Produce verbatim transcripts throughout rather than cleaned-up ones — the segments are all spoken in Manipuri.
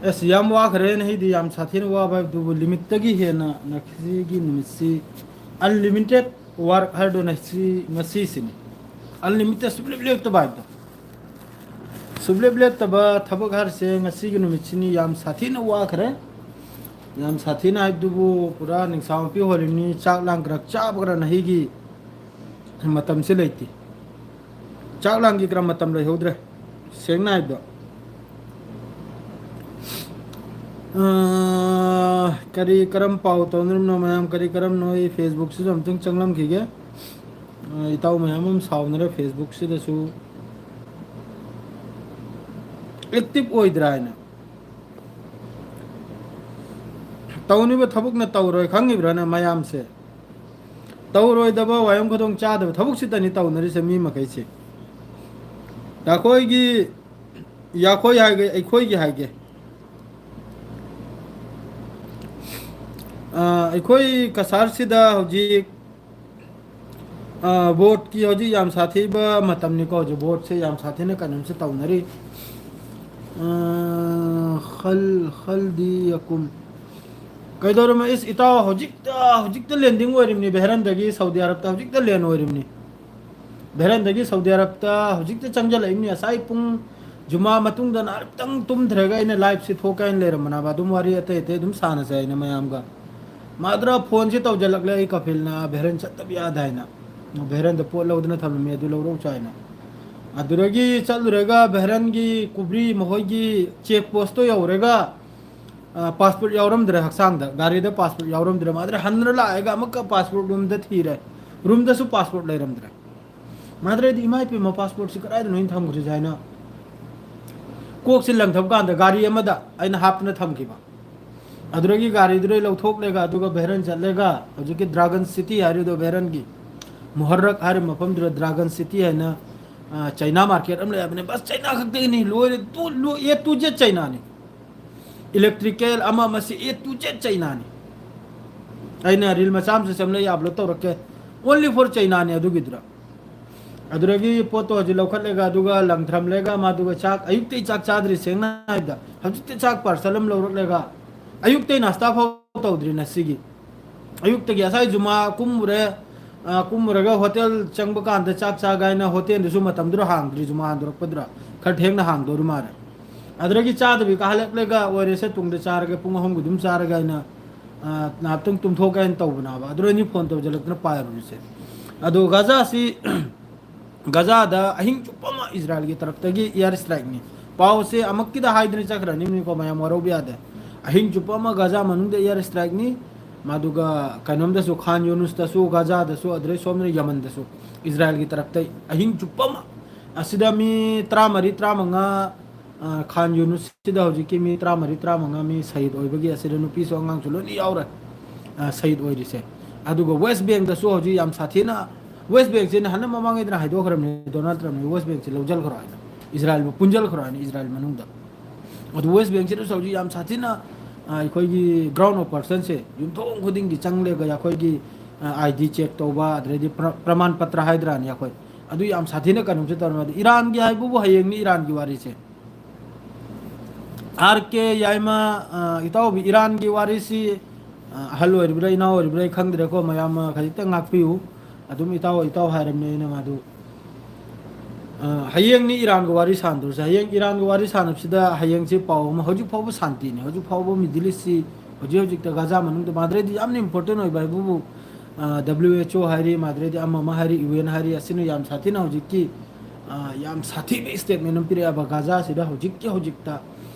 ꯑꯁ, ꯌꯥꯝ ꯋꯥꯈ꯭ꯔꯦ ꯅꯍꯤꯗꯤ, ꯌꯥꯝ ꯁꯥꯊꯤꯅ ꯋꯥꯕ ꯍꯥꯏꯕꯗꯨꯕꯨ, ꯂꯤꯃꯤꯠꯇꯒꯤ ꯍꯦꯟꯅ ꯉꯁꯤꯒꯤ ꯅꯨꯃꯤꯠꯁꯤ, ꯑꯟꯂꯤꯃꯤꯇꯦꯠ ꯋꯥꯔꯛ ꯍꯥꯏꯗꯨꯅ ꯁꯤ ꯉꯁꯤꯁꯤꯅꯤ꯫ ꯑꯟꯂꯤꯃꯤꯇꯦꯠ ꯁꯨꯡꯂꯦꯞ ꯂꯦꯞꯇꯕ ꯍꯥꯏꯕꯗꯣ꯫ ꯁꯨꯡꯂꯦꯞ ꯂꯦꯞꯇꯕ ꯊꯕꯛ ꯍꯥꯏꯔꯤꯁꯦ ꯉꯁꯤꯒꯤ ꯅꯨꯃꯤꯠꯁꯤꯅꯤ꯫ ꯌꯥꯝ ꯁꯥꯊꯤꯅ ꯋꯥꯈ꯭ꯔꯦ꯫ ꯌꯥꯝ ꯁꯥꯊꯤꯅ ꯍꯥꯏꯕꯗꯨꯕꯨ, ꯄꯨꯔꯥ ꯅꯤꯡꯁꯥ ꯃꯄꯤ ꯍꯣꯜꯂꯤꯕꯅꯤ꯫ ꯆꯥꯛ ꯂꯥꯡꯈ꯭ꯔ ꯆꯥꯕꯈ꯭ꯔ ꯅꯍꯤꯒꯤ ꯃꯇꯝꯁꯤ ꯂꯩꯇꯦ꯫ ꯆꯥꯛ ꯂꯥꯡꯈꯤꯈ꯭ꯔ ꯃꯇꯝ ꯂꯩꯍꯧꯗ꯭ꯔꯦ, ꯁꯦꯡꯅ ꯍꯥꯏꯕꯗꯣ꯫ ꯑꯥ, ꯀꯔꯤ ꯀꯔꯝ ꯄꯥꯎ ꯇꯧꯅꯔꯤꯕꯅꯣ ꯃꯌꯥꯝ? ꯀꯔꯤ ꯀꯔꯝꯅꯣ? ꯑꯩ ꯐꯦꯁꯕꯨꯛꯁꯤꯁꯨ ꯑꯝꯇꯪ ꯆꯪꯂꯝꯈꯤꯒꯦ꯫ ꯑꯥ, ꯏꯇꯥꯎ ꯃꯌꯥꯝ ꯑꯃ ꯁꯥꯎꯅꯔꯦ ꯐꯦꯁꯕꯨꯛꯁꯤꯗꯁꯨ꯫ ꯑꯦꯛꯇꯤꯚ ꯑꯣꯏꯗ꯭ꯔꯥ ꯍꯥꯏꯅ꯫ ꯇꯧꯅꯤꯕ ꯊꯕꯛꯅ ꯇꯧꯔꯣꯏ ꯈꯪꯉꯤꯕ꯭ꯔꯥꯅ ꯃꯌꯥꯝꯁꯦ? ꯇꯧꯔꯣꯏꯗꯕ, ꯋꯥꯌꯝ ꯈꯨꯗꯣꯡ ꯆꯥꯗꯕ ꯊꯕꯛꯁꯤꯗꯅꯤ ꯇꯧꯅꯔꯤꯁꯦ ꯃꯤ ꯃꯈꯩꯁꯦ꯫ ꯑꯩꯈꯣꯏꯒꯤ, ꯑꯩꯈꯣꯏ ꯍꯥꯏꯒꯦ, ꯑꯩꯈꯣꯏꯒꯤ ꯍꯥꯏꯒꯦ꯫ ꯑ, ꯑꯩꯈꯣꯏ ꯀꯁꯥꯔꯁꯤꯗ ꯍꯧꯖꯤꯛ, ꯑ, ꯚꯣꯠꯀꯤ ꯍꯧꯖꯤꯛ ꯌꯥꯝ ꯁꯥꯊꯤꯕ ꯃꯇꯝꯅꯤꯀꯣ꯫ ꯍꯧꯖꯤꯛ ꯚꯣꯠꯁꯦ ꯌꯥꯝ ꯁꯥꯊꯤꯅ ꯀꯩꯅꯣꯝꯁꯦ ꯇꯧꯅꯔꯤ꯫ ꯑ, ꯈꯜ-, ꯈꯜꯗꯤ ꯌꯀꯨꯝ꯫ ꯀꯩꯗꯧꯔꯝꯃꯦ? ꯏꯁ, ꯏꯇꯥꯎ, ꯍꯧꯖꯤꯛꯇ, ꯍꯧꯖꯤꯛꯇ ꯂꯦꯟꯗꯤꯡ ꯑꯣꯏꯔꯤꯕꯅꯤ ꯚꯦꯔꯟꯗꯒꯤ ꯁꯥꯎꯗꯤ ꯑꯔꯕꯇ ꯍꯧꯖꯤꯛꯇ ꯂꯦꯟ ꯑꯣꯏꯔꯤꯕꯅꯤ꯫ ꯚꯦꯔꯟꯗꯒꯤ ꯁꯥꯎꯗꯤ ꯑꯔꯕꯇ ꯍꯧꯖꯤꯛꯇ ꯆꯪꯁꯤꯜꯂꯛꯏꯕꯅꯤ꯫ ꯉꯁꯥꯏ ꯄꯨꯡ ꯖꯨꯃꯥ ꯃꯇꯨꯡꯗ ꯉꯥꯏꯍꯥꯛꯇꯪ ꯇꯨꯝꯊꯔꯒ ꯑꯩꯅ ꯂꯥꯏꯞꯁꯦ ꯊꯣꯛꯀꯦ ꯍꯥꯏꯅ ꯂꯩꯔꯝꯕꯅꯦꯕ꯫ ꯑꯗꯨꯝ ꯋꯥꯔꯤ ꯑꯇꯩ ꯑꯇꯩ ꯑꯗꯨꯝ ꯁꯥꯟꯅꯁꯦ ꯍꯥꯏꯅ ꯃꯌꯥꯝꯒ꯫ ꯃꯥꯗ꯭ꯔ ꯐꯣꯟꯁꯦ ꯇꯧꯁꯤꯜꯂꯛꯂꯦ, ꯑꯩ ꯀꯐꯤꯜꯅ ꯚꯦꯔꯟ ꯆꯠꯇꯕ ꯌꯥꯗꯦ ꯍꯥꯏꯅ꯫ ꯚꯦꯔꯟꯗ ꯄꯣꯠ ꯂꯧꯗꯨꯅ ꯊꯝꯂꯝꯃꯤ, ꯑꯗꯨ ꯂꯧꯔꯛꯎꯁꯨ ꯍꯥꯏꯅ꯫ ꯑꯗꯨꯗꯒꯤ ꯆꯠꯂꯨꯔꯒ ꯚꯦꯔꯟꯒꯤ ꯀꯨꯕ꯭ꯔꯤ ꯃꯈꯣꯏꯒꯤ ꯆꯦꯛ ꯄꯣꯁꯇꯣ ꯌꯧꯔꯒ, ꯑ, ꯄꯥꯁꯄꯣꯔꯠ ꯌꯥꯎꯔꯝꯗ꯭ꯔꯦ ꯍꯛꯆꯥꯡꯗ, ꯒꯥꯔꯤꯗ ꯄꯥꯁꯄꯣꯔꯠ ꯌꯥꯎꯔꯝꯗ꯭ꯔꯦ꯫ ꯃꯥꯗ꯭ꯔ ꯍꯟꯅ ꯂꯥꯛꯑꯒ ꯑꯃꯨꯛꯀ ꯄꯥꯁꯄꯣꯔꯠ ꯔꯨꯝꯗ ꯊꯤꯔꯦ, ꯔꯨꯝꯗꯁꯨ ꯄꯥꯁꯄꯣꯔꯠ ꯂꯩꯔꯝꯗ꯭ꯔꯦ꯫ ꯃꯥꯗ꯭ꯔ ꯑꯩꯗꯤ, "ꯏꯃꯥ ꯏꯄꯦꯝꯃ, ꯄꯥꯁꯄꯣꯔꯠꯁꯤ ꯀꯗꯥꯏꯗꯅꯣ ꯑꯩꯅ ꯊꯝꯈ꯭ꯔꯤꯁꯦ?" ꯍꯥꯏꯅ ꯀꯣꯛꯁꯤ ꯂꯪꯊꯕ ꯀꯥꯟꯗ ꯒꯥꯔꯤ ꯑꯃꯗ ꯑꯩꯅ ꯍꯥꯞꯇꯅ ꯊꯝꯈꯤꯕ꯫ ꯑꯗꯨꯗꯒꯤ ꯒꯥꯔꯤꯗꯨꯗꯩ ꯂꯧꯊꯣꯛꯂꯦꯒ, ꯑꯗꯨꯒ ꯚꯦꯔꯟ ꯆꯠꯂꯦꯒ, ꯍꯧꯖꯤꯛꯀꯤ ꯗ꯭ꯔꯥꯒꯟ ꯁꯤꯇꯤ ꯍꯥꯏꯔꯤꯗꯣ, ꯚꯦꯔꯟꯒꯤ ꯃꯨꯍꯔꯔꯛ ꯍꯥꯏꯔꯤꯕ ꯃꯐꯝꯗꯨꯗ ꯗ꯭ꯔꯥꯒꯟ ꯁꯤꯇꯤ ꯍꯥꯏꯅ, ꯑ, ꯆꯩꯅꯥ ꯃꯥꯔꯀꯦꯠ ꯑꯃ ꯂꯩ ꯍꯥꯏꯕꯅꯦ꯫ ꯕꯁ ꯆꯩꯅꯥ ꯈꯛꯇꯒꯤꯅꯤ, ꯂꯣꯏꯔꯦ, ꯇꯨ-, ꯂꯣ-, A to Z ꯆꯩꯅꯥꯅꯤ꯫ ꯏꯂꯦꯛꯇ꯭ꯔꯤꯀꯦꯜ ꯑꯃ ꯑꯃꯁꯤ A to Z ꯆꯩꯅꯥꯅꯤ꯫ ꯑꯩꯅ ꯔꯤꯜ ꯃꯆꯥ ꯑꯃꯁꯨ ꯁꯦꯝꯂ ꯑꯩ ꯑꯞꯂꯣꯗ ꯇꯧꯔꯛꯀꯦ꯫ Only for ꯆꯩꯅꯥꯅꯤ ꯑꯗꯨꯒꯤꯗꯨꯗ꯫ ꯑꯗꯨꯗꯒꯤ ꯄꯣꯠꯇꯣ ꯍꯧꯖꯤꯛ ꯂꯧꯈꯠꯂꯦꯒ, ꯑꯗꯨꯒ ꯂꯪꯊ꯭ꯔꯝꯂꯦꯒ, ꯃꯥꯗꯨꯒ ꯆꯥꯛ ꯑꯌꯨꯛꯇꯩ ꯆꯥꯛ ꯆꯥꯗ꯭ꯔꯤ, ꯁꯦꯡꯅ ꯍꯥꯏꯕꯗ꯫ ꯍꯧꯖꯤꯛꯇꯤ ꯆꯥꯛ parcel ꯑꯃ ꯂꯧꯔꯛꯂꯦꯒ, ꯑꯌꯨꯛꯇꯩ ꯅꯥꯁꯇꯥ ꯐꯥꯎ ꯇꯧꯗ꯭ꯔꯤ ꯉꯁꯤꯒꯤ꯫ ꯑꯌꯨꯛꯇꯒꯤ ꯉꯁꯥꯏ ꯖꯨꯃꯥ ꯀꯨꯝꯃꯨꯔꯦ, ꯑ, ꯀꯨꯝꯃꯨꯔꯒ ꯍꯣꯇꯦꯜ ꯆꯪꯕ ꯀꯥꯟꯗ ꯆꯥꯛ ꯆꯥꯒꯦ ꯍꯥꯏꯅ ꯍꯣꯇꯦꯜꯗꯨꯁꯨ ꯃꯇꯝꯗꯨꯗ ꯍꯥꯡꯗ꯭ꯔꯤ, ꯖꯨꯃꯥ ꯍꯟꯗꯣꯔꯛꯄꯗꯨꯗ ꯈꯔ ꯊꯦꯡꯅ ꯍꯥꯡꯗꯧꯔꯤ ꯃꯥꯜꯂꯦ꯫ ꯑꯗꯨꯗꯒꯤ ꯆꯥꯗꯕꯤ ꯀꯥꯍꯜꯂꯛꯂꯒ ꯑꯣꯏꯔꯦꯁꯦ, ꯇꯨꯡꯗ ꯆꯥꯔꯒꯦ, ꯄꯨꯡ ꯑꯍꯨꯝꯒꯤ ꯑꯗꯨꯝ ꯆꯥꯔꯒ ꯑꯩꯅ, ꯑ, ꯉꯥꯏꯍꯥꯛꯇꯪ ꯇꯨꯝꯊꯣꯛꯀꯦ ꯍꯥꯏꯅ ꯇꯧꯕꯅꯦꯕ꯫ ꯑꯗꯨꯗ ꯑꯅꯤ ꯐꯣꯟ ꯇꯧꯖꯜꯂꯛꯇꯅ ꯄꯥꯏꯔꯨꯔꯤꯁꯦ꯫ ꯑꯗꯣ ꯒꯥꯖꯥꯁꯤ ꯒꯥꯖꯥꯗ ꯑꯍꯤꯡ ꯆꯨꯞꯄ ꯑꯃ ꯏꯖꯔꯥꯏꯜꯒꯤ ꯇꯔꯞꯇꯒꯤ air strikeꯅꯤ꯫ ꯄꯥꯎꯁꯦ ꯑꯃꯨꯛꯀꯤꯗ ꯍꯥꯏꯗꯅ ꯆꯠꯈ꯭ꯔꯅꯤꯀꯣ, ꯃꯌꯥꯝ ꯋꯥꯔꯧꯕ ꯌꯥꯗꯦ꯫ ꯑꯍꯤꯡ ꯆꯨꯞꯄ ꯑꯃ ꯒꯥꯖꯥ ꯃꯅꯨꯡꯗ air strikeꯅꯤ꯫ ꯃꯗꯨꯒ ꯀꯩꯅꯣꯝꯗꯁꯨ, ꯈꯥꯟ ꯌꯨꯅꯨꯁꯇꯁꯨ, ꯒꯥꯖꯥꯗꯁꯨ, ꯑꯗꯨꯗꯩ ꯁꯣꯝꯗꯅ ꯌꯃꯟꯗꯁꯨ ꯏꯖꯔꯥꯏꯜꯒꯤ ꯇꯔꯞꯇꯩ ꯑꯍꯤꯡ ꯆꯨꯞꯄ ꯑꯃ꯫ ꯑꯁꯤꯗ ꯃꯤ ꯇꯔꯥꯃꯔꯤ, ꯇꯔꯥꯃꯉꯥ, ꯑ, ꯈꯥꯟ ꯌꯨꯅꯨꯁꯁꯤꯗ ꯍꯧꯖꯤꯛꯀꯤ ꯃꯤ ꯇꯔꯥꯃꯔꯤ, ꯇꯔꯥꯃꯉꯥ ꯃꯤ ꯁꯍꯤꯗ ꯑꯣꯏꯕꯒꯤ, ꯑꯁꯤꯗ ꯅꯨꯄꯤꯁꯨ ꯑꯉꯥꯡꯁꯨ ꯂꯣꯏꯅ ꯌꯥꯎꯔꯦ, ꯑ, ꯁꯍꯤꯗ ꯑꯣꯏꯔꯤꯁꯦ꯫ ꯑꯗꯨꯒ ꯋꯦꯁ ꯕꯦꯡꯗꯁꯨ ꯍꯧꯖꯤꯛ ꯌꯥꯝ ꯁꯥꯊꯤꯅ, ꯋꯦꯁ ꯕꯦꯡꯁꯦ ꯅꯍꯥꯟ ꯃꯃꯥꯡꯉꯩꯗꯅ ꯍꯥꯏꯗꯣꯛꯈ꯭ꯔꯕꯅꯤ, ꯗꯣꯅꯥꯜꯗ ꯇ꯭ꯔꯝꯞꯅ ꯋꯦꯁ ꯕꯦꯡꯁꯦ ꯂꯧꯁꯤꯟꯈ꯭ꯔꯣ ꯍꯥꯏꯅ, ꯏꯖꯔꯥꯏꯜꯕꯨ ꯄꯨꯟꯁꯤꯟꯈ꯭ꯔꯣ ꯍꯥꯏꯅ ꯏꯖꯔꯥꯏꯜ ꯃꯅꯨꯡꯗ꯫ ꯑꯗꯨ ꯋꯦꯁ ꯕꯦꯡꯁꯤꯗꯁꯨ ꯍꯧꯖꯤꯛ ꯌꯥꯝ ꯁꯥꯊꯤꯅ, ꯑ, ꯑꯩꯈꯣꯏꯒꯤ ground operationꯁꯦ ꯌꯨꯝꯊꯣꯡ ꯈꯨꯗꯤꯡꯒꯤ ꯆꯪꯂꯒ ꯑꯩꯈꯣꯏꯒꯤ, ꯑ, ID check ꯇꯧꯕ, ꯑꯗꯩꯗꯤ ꯄ꯭ꯔ-, ꯄ꯭ꯔꯃꯥꯟ ꯄꯇ꯭ꯔ ꯍꯥꯏꯗ꯭ꯔꯥꯅꯦ ꯑꯩꯈꯣꯏ, ꯑꯗꯨ ꯌꯥꯝ ꯁꯥꯊꯤꯅ ꯀꯩꯅꯣꯝꯁꯦ ꯇꯧꯔꯝꯃꯦ꯫ ꯑꯗꯨ ꯏꯔꯥꯟꯒꯤ ꯍꯥꯏꯕꯕꯨ ꯍꯌꯦꯡꯅꯤ ꯏꯔꯥꯟꯒꯤ ꯋꯥꯔꯤꯁꯦ꯫ ꯑꯥꯔ ꯀꯦ ꯌꯥꯏꯃ, ꯑ, ꯏꯇꯥꯎꯕꯤ, ꯏꯔꯥꯟꯒꯤ ꯋꯥꯔꯤꯁꯤ, ꯑ, ꯑꯍꯜ ꯑꯣꯏꯔꯤꯕ꯭ꯔꯥ, ꯏꯅꯥꯎ ꯑꯣꯏꯔꯤꯕ꯭ꯔꯥ, ꯑꯩ ꯈꯪꯗ꯭ꯔꯦꯀꯣ, ꯃꯌꯥꯝ, ꯑ, ꯈꯖꯤꯛꯇꯪ ꯉꯥꯛꯄꯤꯌꯨ꯫ ꯑꯗꯨꯝ ꯏꯇꯥꯎ, ꯏꯇꯥꯎ ꯍꯥꯏꯔꯝꯅꯦ ꯑꯩꯅ ꯃꯥꯗꯨ꯫ ꯑ, ꯍꯌꯦꯡꯅꯤ ꯏꯔꯥꯟꯒ ꯋꯥꯔꯤ ꯁꯥꯟꯗꯣꯏꯁꯦ꯫ ꯍꯌꯦꯡ ꯏꯔꯥꯟꯒ ꯋꯥꯔꯤ ꯁꯥꯟꯅꯕꯁꯤꯗ ꯍꯌꯦꯡꯁꯦ ꯄꯥꯎ ꯑꯃ, ꯍꯧꯖꯤꯛ ꯐꯥꯎꯕ ꯁꯥꯟꯇꯤꯅꯤ, ꯍꯧꯖꯤꯛ ꯐꯥꯎꯕ Middle Eastꯁꯤ ꯍꯧꯖꯤꯛ ꯍꯧꯖꯤꯛꯇ ꯒꯥꯖꯥ ꯃꯅꯨꯡꯗ, ꯃꯥꯗ꯭ꯔꯦꯗꯤ ꯌꯥꯝꯅ important ꯑꯣꯏꯕ ꯍꯥꯏꯕꯕꯨ, ꯑ, W H O ꯍꯥꯏꯔꯤ, ꯃꯥꯗ꯭ꯔꯦꯗꯤ ꯑꯃ ꯑꯃ ꯍꯥꯏꯔꯤ, U N ꯍꯥꯏꯔꯤ, ꯑꯁꯤꯅ ꯌꯥꯝ ꯁꯥꯊꯤꯅ ꯍꯧꯖꯤꯛꯀꯤ, ꯑ, ꯌꯥꯝ ꯁꯥꯊꯤꯕ statement ꯑꯃ ꯄꯤꯔꯛꯑꯦꯕ꯫ ꯒꯥꯖꯥꯁꯤꯗ ꯍꯧꯖꯤꯛꯀꯤ ꯍꯧꯖꯤꯛꯇ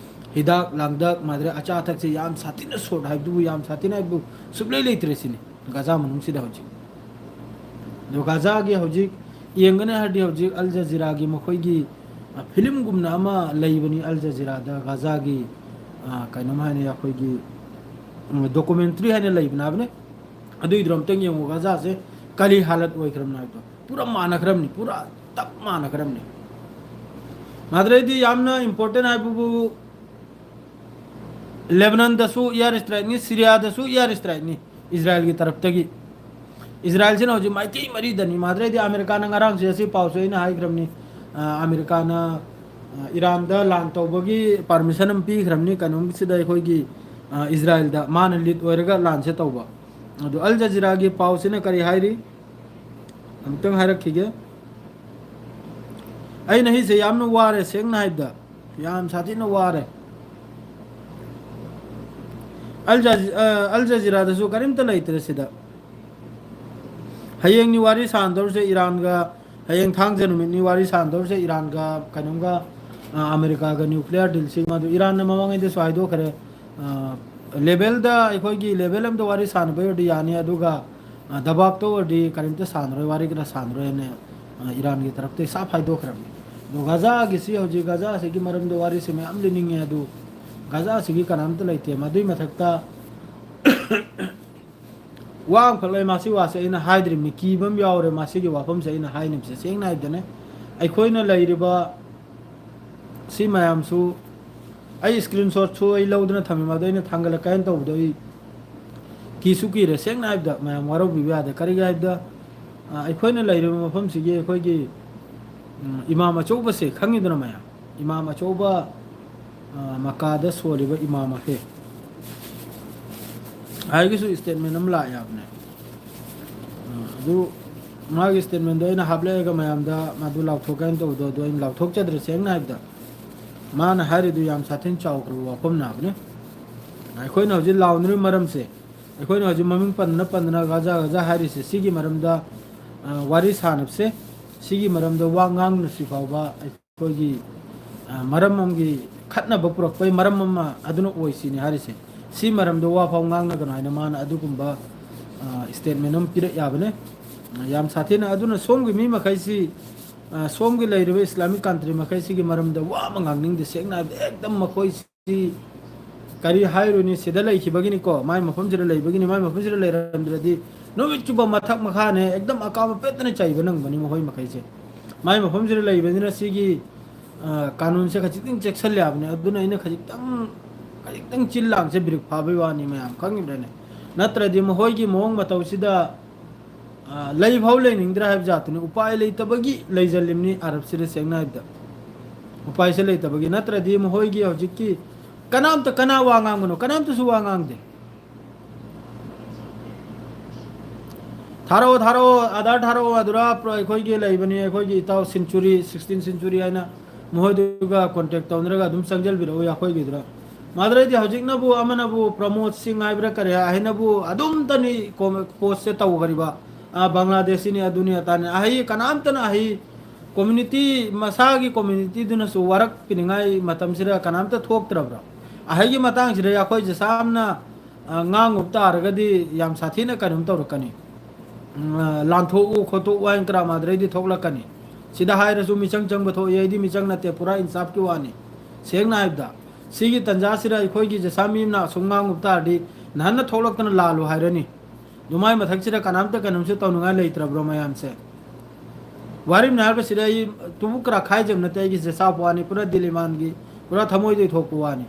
ꯍꯤꯗꯥꯛ ꯂꯥꯡꯊꯛ, ꯃꯥꯗ꯭ꯔꯦ ꯑꯆꯥ ꯑꯊꯛꯁꯦ ꯌꯥꯝ ꯁꯥꯊꯤꯅ short ꯍꯥꯏꯕꯗꯨꯕꯨ, ꯌꯥꯝ ꯁꯥꯊꯤꯅ ꯍꯥꯏꯕꯗꯨ ꯁꯨꯛꯂꯩ ꯂꯩꯇ꯭ꯔꯦ ꯁꯤꯅꯤ ꯒꯥꯖꯥ ꯃꯅꯨꯡꯁꯤꯗ ꯍꯧꯖꯤꯛ꯫ ꯑꯗꯣ ꯒꯥꯖꯥꯒꯤ ꯍꯧꯖꯤꯛ ꯌꯦꯡꯒꯅꯤ ꯍꯥꯏꯔꯗꯤ ꯍꯧꯖꯤꯛ ꯑꯜ ꯖꯖꯤꯔꯥꯒꯤ ꯃꯈꯣꯏꯒꯤ, ꯑ, ꯐꯤꯂꯝꯒꯨꯝꯅ ꯑꯃ ꯂꯩꯕꯅꯤ ꯑꯜ ꯖꯖꯤꯔꯥꯗ ꯒꯥꯖꯥꯒꯤ, ꯑ, ꯀꯩꯅꯣꯝ ꯍꯥꯏꯅ ꯑꯩꯈꯣꯏꯒꯤ, ꯎꯝ, documentary ꯍꯥꯏꯅ ꯂꯩꯕꯅꯦ ꯍꯥꯏꯕꯅꯦ꯫ ꯑꯗꯨꯏꯗꯨ ꯑꯝꯇꯪ ꯌꯦꯡꯉꯣ, ꯒꯥꯖꯥꯁꯦ ꯀꯔꯤ ꯍꯥꯂꯠ ꯑꯣꯏꯈ꯭ꯔꯕꯅꯣ ꯍꯥꯏꯕꯗꯣ꯫ ꯄꯨꯔꯥ ꯃꯥꯟꯅꯈ꯭ꯔꯕꯅꯤ, ꯄꯨꯔꯥ ꯇꯞ ꯃꯥꯟꯅꯈ꯭ꯔꯕꯅꯤ꯫ ꯃꯥꯗ꯭ꯔꯦꯗꯤ ꯌꯥꯝꯅ important ꯍꯥꯏꯕꯕꯨ ꯂꯦꯕꯅꯟꯗꯁꯨ air strikeꯅꯤ, ꯁꯤꯔꯤꯌꯥꯗꯁꯨ air strikeꯅꯤ ꯏꯖꯔꯥꯏꯜꯒꯤ ꯇꯔꯞꯇꯒꯤ꯫ ꯏꯖꯔꯥꯏꯜꯁꯤꯅ ꯍꯧꯖꯤꯛ ꯃꯥꯏꯀꯩ ꯃꯔꯤꯗꯅꯤ꯫ ꯃꯥꯗ꯭ꯔꯦꯗꯤ ꯑꯃꯦꯔꯤꯀꯥꯅ ꯉꯔꯥꯡꯁꯦ ꯑꯁꯤ ꯄꯥꯎꯁꯦ ꯑꯩꯅ ꯍꯥꯏꯈ꯭ꯔꯕꯅꯤ꯫ ꯑ, ꯑꯃꯦꯔꯤꯀꯥꯅ, ꯑ, ꯏꯔꯥꯟꯗ ꯂꯥꯟ ꯇꯧꯕꯒꯤ ꯄꯥꯔꯃꯤꯁꯟ ꯑꯃ ꯄꯤꯈ꯭ꯔꯕꯅꯤ꯫ ꯀꯩꯅꯣꯝꯁꯤꯗ ꯑꯩꯈꯣꯏꯒꯤ, ꯑ, ꯏꯖꯔꯥꯏꯜꯗ ꯃꯥꯅ ꯂꯤꯠ ꯑꯣꯏꯔꯒ ꯂꯥꯟꯁꯦ ꯇꯧꯕ꯫ ꯑꯗꯨ ꯑꯜ ꯖꯖꯤꯔꯥꯒꯤ ꯄꯥꯎꯁꯤꯅ ꯀꯔꯤ ꯍꯥꯏꯔꯤ? ꯑꯃꯨꯛꯇꯪ ꯍꯥꯏꯔꯛꯈꯤꯒꯦ꯫ ꯑꯩꯅ ꯍꯩꯁꯦ ꯌꯥꯝꯅ ꯋꯥꯔꯦ, ꯁꯦꯡꯅ ꯍꯥꯏꯕꯗ ꯌꯥꯝ ꯁꯥꯊꯤꯅ ꯋꯥꯔꯦ꯫ ꯑꯜ ꯖꯖꯤ-, ꯑ, ꯑꯜ ꯖꯖꯤꯔꯥꯗꯁꯨ ꯀꯔꯤꯝꯇ ꯂꯩꯇ꯭ꯔꯦ ꯁꯤꯗ꯫ ꯍꯌꯦꯡꯅꯤ ꯋꯥꯔꯤ ꯁꯥꯟꯅꯗꯧꯔꯤꯁꯦ ꯏꯔꯥꯟꯒ, ꯍꯌꯦꯡ ꯊꯥꯡꯖ ꯅꯨꯃꯤꯠꯅꯤ ꯋꯥꯔꯤ ꯁꯥꯟꯅꯗꯧꯔꯤꯁꯦ ꯏꯔꯥꯟꯒ ꯀꯩꯅꯣꯝꯒ, ꯑ, ꯑꯃꯦꯔꯤꯀꯥꯒ ꯅ꯭ꯌꯨꯀ꯭ꯂꯤꯌꯥꯔ ꯗꯤꯜꯁꯤꯡ꯫ ꯑꯗꯨ ꯏꯔꯥꯟꯅ ꯃꯃꯥꯡꯉꯩꯗꯁꯨ ꯍꯥꯏꯗꯣꯛꯈ꯭ꯔꯦ, ꯑ, ꯂꯦꯕꯦꯜꯗ, ꯑꯩꯈꯣꯏꯒꯤ ꯂꯦꯕꯦꯜ ꯑꯃꯗ ꯋꯥꯔꯤ ꯁꯥꯟꯅꯕ ꯑꯣꯏꯔꯗꯤ ꯌꯥꯅꯤ, ꯑꯗꯨꯒ, ꯑ, ꯗꯕꯥꯞꯇ ꯑꯣꯏꯔꯗꯤ ꯀꯔꯤꯝꯇ ꯁꯥꯟꯅꯔꯣꯏ, ꯋꯥꯔꯤ ꯀꯅꯥ ꯁꯥꯟꯅꯔꯣꯏꯅ, ꯑ, ꯏꯔꯥꯟꯒꯤ ꯇꯔꯞꯇꯒꯤ ꯁꯥꯞ ꯍꯥꯏꯗꯣꯛꯈ꯭ꯔꯕꯅꯤ꯫ ꯑꯗꯣ ꯒꯥꯖꯥꯒꯤꯁꯤ, ꯍꯧꯖꯤꯛ ꯒꯥꯖꯥꯁꯤꯒꯤ ꯃꯔꯝꯗ ꯋꯥꯔꯤꯁꯦ ꯃꯌꯥꯝ ꯂꯤꯅꯤꯡꯉꯦ, ꯑꯗꯨ ꯒꯥꯖꯥꯁꯤꯒꯤ ꯀꯅꯥꯝꯇ ꯂꯩꯇꯦ꯫ ꯃꯗꯨꯏ ꯃꯊꯛꯇ ꯋꯥ ꯑꯃꯈꯛ ꯂꯩ, ꯃꯁꯤ ꯋꯥꯁꯦ ꯑꯩꯅ ꯍꯥꯏꯗ꯭ꯔꯤꯕꯅꯤ, ꯀꯤꯕ ꯑꯃ ꯌꯥꯎꯔꯦ ꯃꯁꯤꯒꯤ ꯋꯥꯐꯝꯁꯦ ꯑꯩꯅ ꯍꯥꯏꯅꯤꯡꯕꯁꯦ꯫ ꯁꯦꯡꯅ ꯍꯥꯏꯕꯗꯅꯦ, ꯑꯩꯈꯣꯏꯅ ꯂꯩꯔꯤꯕ ꯁꯤ ꯃꯌꯥꯝꯁꯨ, ꯑꯩ ꯁ꯭ꯀ꯭ꯔꯤꯟ ꯁꯣꯠꯁꯨ ꯑꯩ ꯂꯧꯗꯨꯅ ꯊꯝꯃꯤ, ꯃꯗꯨ ꯑꯩꯅ ꯊꯥꯡꯒꯠꯂꯛꯀꯦ ꯍꯥꯏꯅ ꯇꯧꯕꯗꯣ ꯑꯩ ꯀꯤꯁꯨ ꯀꯤꯔꯦ꯫ ꯁꯦꯡꯅ ꯍꯥꯏꯕꯗ ꯃꯌꯥꯝ ꯋꯥꯔꯧꯕꯤꯕ ꯌꯥꯗꯦ꯫ ꯀꯔꯤꯒꯤ ꯍꯥꯏꯕꯗ, ꯑ, ꯑꯩꯈꯣꯏꯅ ꯂꯩꯔꯤꯕ ꯃꯐꯝꯁꯤꯒꯤ ꯑꯩꯈꯣꯏꯒꯤ, ꯎꯝ, ꯏꯃꯥꯝ ꯑꯆꯧꯕꯁꯦ ꯈꯪꯉꯤꯗꯅ ꯃꯌꯥꯝ, ꯏꯃꯥꯝ ꯑꯆꯧꯕ, ꯑ, ꯃꯀꯥꯗ ꯁꯣꯜꯂꯤꯕ ꯏꯃꯥꯝ ꯑꯁꯦ ꯍꯥꯏꯒꯤꯁꯨ ꯁ꯭ꯇꯦꯠꯃꯦꯟ ꯑꯃ ꯂꯥꯛꯑꯦ ꯍꯥꯏꯕꯅꯦ꯫ ꯑ, ꯑꯗꯨ ꯃꯥꯒꯤ ꯁ꯭ꯇꯦꯠꯃꯦꯟꯗꯣ ꯑꯩꯅ ꯍꯥꯞꯂꯛꯑꯒ ꯃꯌꯥꯝꯗ ꯃꯗꯨ ꯂꯥꯎꯊꯣꯛꯀꯦ ꯍꯥꯏꯅ ꯇꯧꯕꯗꯣ, ꯑꯗꯨ ꯑꯩꯅ ꯂꯥꯎꯊꯣꯛꯆꯗ꯭ꯔꯦ꯫ ꯁꯦꯡꯅ ꯍꯥꯏꯕꯗ ꯃꯥꯅ ꯍꯥꯏꯔꯤꯗꯨ ꯌꯥꯝ ꯁꯥꯊꯤꯅ ꯆꯥꯎꯈ꯭ꯔꯕ ꯋꯥꯐꯝꯅ ꯍꯥꯏꯕꯅꯦ꯫ ꯑꯩꯈꯣꯏꯅ ꯍꯧꯖꯤꯛ ꯂꯥꯎꯅꯔꯤꯕ ꯃꯔꯝꯁꯦ, ꯑꯩꯈꯣꯏꯅ ꯍꯧꯖꯤꯛ ꯃꯃꯤꯡ ꯄꯟꯗꯅ ꯄꯟꯗꯅ ꯒꯥꯖꯥ ꯒꯥꯖꯥ ꯍꯥꯏꯔꯤꯁꯦ, ꯁꯤꯒꯤ ꯃꯔꯝꯗ, ꯑ, ꯋꯥꯔꯤ ꯁꯥꯟꯅꯕꯁꯦ, ꯁꯤꯒꯤ ꯃꯔꯝꯗ ꯋꯥ ꯉꯥꯡꯅꯁꯤ ꯐꯥꯎꯕ ꯑꯩꯈꯣꯏꯒꯤ, ꯑ, ꯃꯔꯝ ꯑꯃꯒꯤ ꯈꯠꯅꯕ ꯄꯨꯔꯛꯄꯒꯤ ꯃꯔꯝ ꯑꯃ ꯑꯗꯨꯅ ꯑꯣꯏꯁꯤꯅꯤ ꯍꯥꯏꯔꯤꯁꯦ꯫ ꯁꯤ ꯃꯔꯝꯗ ꯋꯥ ꯐꯥꯎ ꯉꯥꯡꯅꯒꯅꯨ ꯍꯥꯏꯅ ꯃꯥꯅ ꯑꯗꯨꯒꯨꯝꯕ, ꯑ, ꯁ꯭ꯇꯦꯠꯃꯦꯟ ꯑꯃ ꯄꯤꯔꯛ ꯌꯥꯕꯅꯦ꯫ ꯑ, ꯌꯥꯝ ꯁꯥꯊꯤꯅ꯫ ꯑꯗꯨꯅ ꯁꯣꯝꯒꯤ ꯃꯤ ꯃꯈꯩꯁꯤ, ꯑ, ꯁꯣꯝꯒꯤ ꯂꯩꯔꯤꯕ ꯏꯁꯂꯥꯃꯤꯛ ꯀꯟꯇ꯭ꯔꯤ ꯃꯈꯩꯁꯤꯒꯤ ꯃꯔꯝꯗ ꯋꯥ ꯑꯃ ꯉꯥꯡꯅꯤꯡꯗꯦ꯫ ꯁꯦꯡꯅ ꯍꯥꯏꯕꯗ ꯑꯦꯛꯗꯝ ꯃꯈꯣꯏꯁꯤ ꯀꯔꯤ ꯍꯥꯏꯔꯨꯅꯤ, ꯁꯤꯗ ꯂꯩꯈꯤꯕꯒꯤꯅꯤꯀꯣ, ꯃꯥꯏ ꯃꯐꯝꯁꯤꯗ ꯂꯩꯕꯒꯤꯅꯤ꯫ ꯃꯥꯏ ꯃꯐꯝꯁꯤꯗ ꯂꯩꯔꯝꯗ꯭ꯔꯗꯤ ꯅꯨꯃꯤꯠ ꯆꯨꯞꯄ ꯃꯊꯛ ꯃꯈꯥꯅꯦ, ꯑꯦꯛꯗꯝ ꯑꯀꯥꯕ ꯄꯦꯠꯇꯅ ꯆꯩꯕ ꯅꯪꯕꯅꯤ ꯃꯈꯣꯏ ꯃꯈꯩꯁꯦ꯫ ꯃꯥꯏ ꯃꯐꯝꯁꯤꯗ ꯂꯩꯕꯅꯤꯅ ꯁꯤꯒꯤ, ꯑ, ꯀꯥꯅꯨꯟꯁꯦ ꯈꯖꯤꯛꯇꯪ ꯆꯦꯛꯁꯤꯜꯂꯦ ꯍꯥꯏꯕꯅꯦ꯫ ꯑꯗꯨꯅ ꯑꯩꯅ ꯈꯖꯤꯛꯇꯪ, ꯈꯖꯤꯛꯇꯪ ꯆꯤꯜ ꯂꯥꯡꯁꯦ ꯕ꯭ꯔꯦꯛ ꯐꯥꯕꯩ ꯋꯥꯅꯤ ꯃꯌꯥꯝ, ꯈꯪꯉꯤꯕ꯭ꯔꯥꯅꯦ? ꯅꯠꯇ꯭ꯔꯗꯤ ꯃꯈꯣꯏꯒꯤ ꯃꯑꯣꯡ ꯃꯇꯧꯁꯤꯗ ꯑ, ꯂꯩꯐꯥꯎ ꯂꯩꯅꯤꯡꯗ꯭ꯔꯦ ꯍꯥꯏꯕ ꯖꯥꯠꯇꯨꯅꯤ꯫ ꯎꯄꯥꯏ ꯂꯩꯇꯕꯒꯤ ꯂꯩꯖꯜꯂꯤꯕꯅꯤ ꯑꯔꯕꯁꯤꯗ, ꯁꯦꯡꯅ ꯍꯥꯏꯕꯗ꯫ ꯎꯄꯥꯏꯁꯦ ꯂꯩꯇꯕꯒꯤ, ꯅꯠꯇ꯭ꯔꯗꯤ ꯃꯈꯣꯏꯒꯤ ꯍꯧꯖꯤꯛꯀꯤ ꯀꯅꯥꯝꯇ, ꯀꯅꯥ ꯋꯥ ꯉꯥꯡꯕꯅꯣ? ꯀꯅꯥꯝꯇꯁꯨ ꯋꯥ ꯉꯥꯡꯗꯦ꯫ "ꯊꯥꯔꯛꯑꯣ, ꯊꯥꯔꯛꯑꯣ, ꯑꯥꯙꯥꯔ ꯊꯥꯔꯛꯑꯣ" ꯑꯗꯨꯔ, ꯑꯩꯈꯣꯏꯒꯤ ꯂꯩꯕꯅꯤ, ꯑꯩꯈꯣꯏꯒꯤ ꯏꯇꯥꯎ ꯁꯦꯟꯆꯨꯔꯤ, ꯁꯤꯛꯁꯇꯤꯟ ꯁꯦꯟꯆꯨꯔꯤ ꯍꯥꯏꯅ, ꯃꯈꯣꯏꯗꯨꯒ ꯀꯣꯟꯇꯦꯛ ꯇꯧꯅꯔꯒ ꯑꯗꯨꯝ ꯆꯪꯖꯜꯕꯤꯔꯛꯎ ꯑꯩꯈꯣꯏꯒꯤꯗꯨꯗ꯫ ꯃꯗꯨꯗꯩꯗꯤ ꯍꯧꯖꯤꯛꯅꯕꯨ ꯑꯃꯅꯕꯨ ꯄ꯭ꯔꯃꯣꯗ ꯁꯤꯡ ꯍꯥꯏꯕ꯭ꯔꯥ ꯀꯔꯤ ꯍꯥꯏꯅꯕꯨ ꯑꯗꯨꯝꯇꯅꯤ ꯀꯣ-, ꯄꯣꯁꯁꯦ ꯇꯧꯈ꯭ꯔꯤꯕ꯫ ꯑ, ꯕꯪꯒ꯭ꯂꯥꯗꯦꯁꯤꯅꯤ, ꯑꯗꯨꯅꯤ ꯑꯇꯥꯅꯤ꯫ ꯑꯍꯩ ꯀꯅꯥꯝꯇꯅ ꯑꯍꯩ ꯀꯝꯃ꯭ꯌꯨꯅꯤꯇꯤ, ꯃꯁꯥꯒꯤ ꯀꯝꯃ꯭ꯌꯨꯅꯤꯇꯤꯗꯨꯅꯁꯨ ꯋꯥꯔꯛꯄꯤꯅꯤꯡꯉꯥꯏ ꯃꯇꯝꯁꯤꯗ ꯀꯅꯥꯝꯇ ꯊꯣꯛꯇ꯭ꯔꯕ꯭ꯔꯥ? ꯑꯍꯩꯒꯤ ꯃꯇꯥꯡꯁꯤꯗ ꯑꯩꯈꯣꯏꯁꯦ ꯁꯥꯝꯅ, ꯑ, ꯉꯥꯡꯉꯨꯕ ꯇꯥꯔꯒꯗꯤ ꯌꯥꯝ ꯁꯥꯊꯤꯅ ꯀꯩꯅꯣꯝ ꯇꯧꯔꯛꯀꯅꯤ꯫ ꯎꯝ, ꯑ, ꯂꯥꯟꯊꯣꯛꯎ ꯈꯣꯠꯇꯣꯛꯎ ꯍꯥꯏꯅ ꯀꯔꯥꯃꯥꯗ꯭ꯔꯩꯗꯤ ꯊꯣꯛꯂꯛꯀꯅꯤ꯫ ꯁꯤꯗ ꯍꯥꯏꯔꯁꯨ ꯃꯤꯆꯪ ꯆꯪꯕ ꯊꯣꯛꯏ, ꯑꯩꯗꯤ ꯃꯤꯆꯪ ꯅꯠꯇꯦ, ꯄꯨꯔꯥ ꯏꯟꯁꯥꯐꯀꯤ ꯋꯥꯅꯤ꯫ ꯁꯦꯡꯅ ꯍꯥꯏꯕꯗ, ꯁꯤꯒꯤ ꯇꯟꯖꯥꯁꯤꯗ ꯑꯩꯈꯣꯏꯒꯤ ꯖꯦꯁꯥ ꯃꯤ ꯑꯃꯅ ꯑꯁꯨꯝ ꯉꯥꯡꯉꯨꯕ ꯇꯥꯔꯗꯤ ꯅꯍꯥꯟꯅ ꯊꯣꯛꯂꯛꯇꯅ ꯂꯥꯜꯂꯨ ꯍꯥꯏꯔꯅꯤ꯫ ꯑꯗꯨꯃꯥꯏ ꯃꯊꯛꯁꯤꯗ ꯀꯅꯥꯝꯇ ꯀꯩꯅꯣꯝꯁꯨ ꯇꯧꯅꯤꯡꯉꯥꯏ ꯂꯩꯇ꯭ꯔꯕ꯭ꯔꯣ ꯃꯌꯥꯝꯁꯦ? ꯋꯥꯔꯤꯝꯅ ꯍꯥꯏꯕꯁꯤꯗ ꯑꯩ ꯇꯨꯕꯨ ꯀꯔꯥ ꯈꯥꯏꯖꯕ ꯅꯠꯇꯦ, ꯑꯩꯒꯤ ꯖꯦꯁꯥꯞ ꯋꯥꯅꯤ, ꯄꯨꯔꯥ ꯗꯤꯜ ꯏꯃꯥꯟꯒꯤ, ꯄꯨꯔꯥ ꯊꯃꯣꯏꯗꯒꯤ ꯊꯣꯛꯄ ꯋꯥꯅꯤ꯫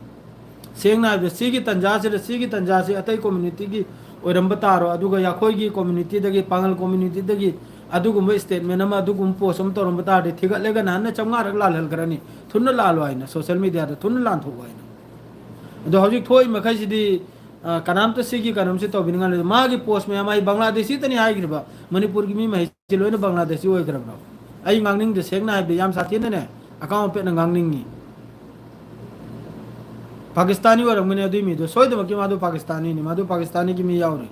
ꯁꯦꯡꯅ ꯍꯥꯏꯕꯗ, ꯁꯤꯒꯤ ꯇꯟꯖꯥꯁꯤꯗ, ꯁꯤꯒꯤ ꯇꯟꯖꯥꯁꯤ ꯑꯇꯩ ꯀꯝꯃ꯭ꯌꯨꯅꯤꯇꯤꯒꯤ ꯑꯣꯏꯔꯝꯕ ꯇꯥꯔꯣ, ꯑꯗꯨꯒ ꯑꯩꯈꯣꯏꯒꯤ ꯀꯝꯃ꯭ꯌꯨꯅꯤꯇꯤꯗꯒꯤ, ꯄꯥꯉꯜ ꯀꯝꯃ꯭ꯌꯨꯅꯤꯇꯤꯗꯒꯤ ꯑꯗꯨꯒꯨꯝꯕ ꯁ꯭ꯇꯦꯠꯃꯦꯟ ꯑꯃ, ꯑꯗꯨꯒꯨꯝꯕ ꯄꯣꯁ ꯑꯃ ꯇꯧꯔꯝꯕ ꯇꯥꯔꯗꯤ, ꯊꯤꯒꯠꯂꯒ ꯅꯍꯥꯟꯅ ꯆꯥꯝꯃꯉꯥꯔꯛ ꯂꯥꯜꯍꯟꯈ꯭ꯔꯅꯤ꯫ ꯊꯨꯅ ꯂꯥꯜꯂꯣ ꯍꯥꯏꯅ, ꯁꯣꯁꯤꯌꯦꯜ ꯃꯦꯗꯤꯌꯥꯗ ꯊꯨꯅ ꯂꯥꯟꯊꯣꯛꯑꯣ ꯍꯥꯏꯅ꯫ ꯑꯗꯣ ꯍꯧꯖꯤꯛ ꯊꯣꯛꯏ ꯃꯈꯩꯁꯤꯗꯤ, ꯑ, ꯀꯅꯥꯝꯇ ꯁꯤꯒꯤ ꯀꯩꯅꯣꯝꯁꯦ ꯇꯧꯕꯤꯅꯤꯡꯉꯥꯏ ꯂꯩꯇꯦ꯫ ꯃꯥꯒꯤ ꯄꯣꯁ ꯃꯌꯥꯝ, ꯑꯩ ꯕꯪꯒ꯭ꯂꯥꯗꯦꯁꯤꯇꯅꯤ ꯍꯥꯏꯈ꯭ꯔꯤꯕ, ꯃꯅꯤꯄꯨꯔꯒꯤ ꯃꯤ ꯃꯍꯩꯁꯤ ꯂꯣꯏꯅ ꯕꯪꯒ꯭ꯂꯥꯗꯦꯁꯤ ꯑꯣꯏꯈ꯭ꯔꯕ꯭ꯔꯣ? ꯑꯩ ꯉꯥꯡꯅꯤꯡꯗꯦ, ꯁꯦꯡꯅ ꯍꯥꯏꯕꯗꯤ ꯌꯥꯝ ꯁꯥꯊꯤꯅꯅꯦ ꯑꯀꯥꯝ ꯑꯄꯦꯠꯅ ꯉꯥꯡꯅꯤꯡꯉꯤ꯫ ꯄꯥꯀꯤꯁꯇꯥꯅꯤ ꯑꯣꯏꯔꯝꯒꯅꯤ ꯑꯗꯨꯏ ꯃꯤꯗꯣ, ꯁꯣꯏꯗꯃꯛꯀꯤ ꯃꯥꯗꯣ ꯄꯥꯀꯤꯁꯇꯥꯅꯤꯅꯤ, ꯃꯥꯗꯣ ꯄꯥꯀꯤꯁꯇꯥꯅꯤꯒꯤ ꯃꯤ ꯌꯥꯎꯔꯤ꯫